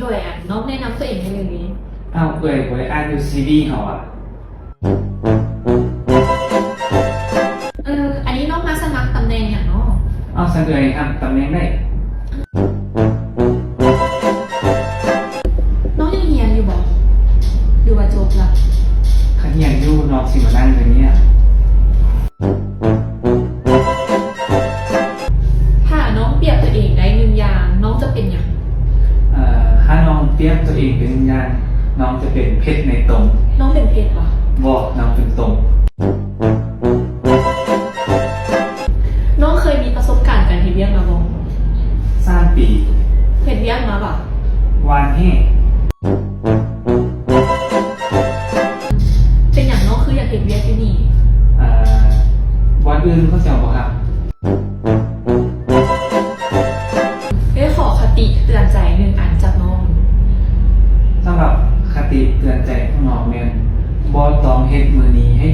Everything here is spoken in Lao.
ໂດຍ ອັນ ນ້ອງແນະນຳຕົວເອງໄດ້ເລີຍ. ອ້າວ ເອື້ອຍບໍ່ໄດ້ອ່ານຢູ່ຊີວີເຮົາຫວາ? ເອີ ອັນນີ້ນ້ອງມາສະໝັກຕຳແໜ່ງຫຍັງເນາະ? ອ້າວ ຊັ້ນເອື້ອຍຮັບຕຳແໜ່ງໃດ? ນ້ອງຍັງຮຽນຢູ່ບໍ່ ຫຼືວ່າຈົບລະ? ຄັນຮຽນຢູ່ ນ້ອງຊິມານັ່ງຢູ່ນີ້. ຖ້ານ້ອງປຽບຕົວເອງໄດ້ໜຶ່ງຢ່າງ ນ້ອງຈະເປັນຫຍັງ? ເອີ ຖ້ານ້ອງປຽບຕົວເອງເປັນໜຶ່ງຢ່າງ ນ້ອງຈະເປັນເພັດໃນຕົມ. ນ້ອງເປັນເພັດຫວາ? ບໍ່ ນ້ອງເປັນຕົມ. ນ້ອງເຄີຍມີປະສົບການການເຮັດວຽກມາບໍ່? ສາມປີ. ເຮັດວຽກມາຫວາ? ຫວ່ານແຮ້. ເປັນຫຍັງນ້ອງຄືຢາກເຮັດວຽກຢູ່ນີ້? ເອີ ບ່ອນອື່ນເຂົາເຈົ້າບໍ່ຮັບ. ເອື້ອຍຂໍຄະຕິເຕືອນໃຈໜຶ່ງອັນຈາກນ້ອງ. ສຳລັບຄະຕິເຕືອນໃຈຂອງນ້ອງແມ່ນ ບໍ່ຕ້ອງເຮັດມື້ນີ້ໃຫ້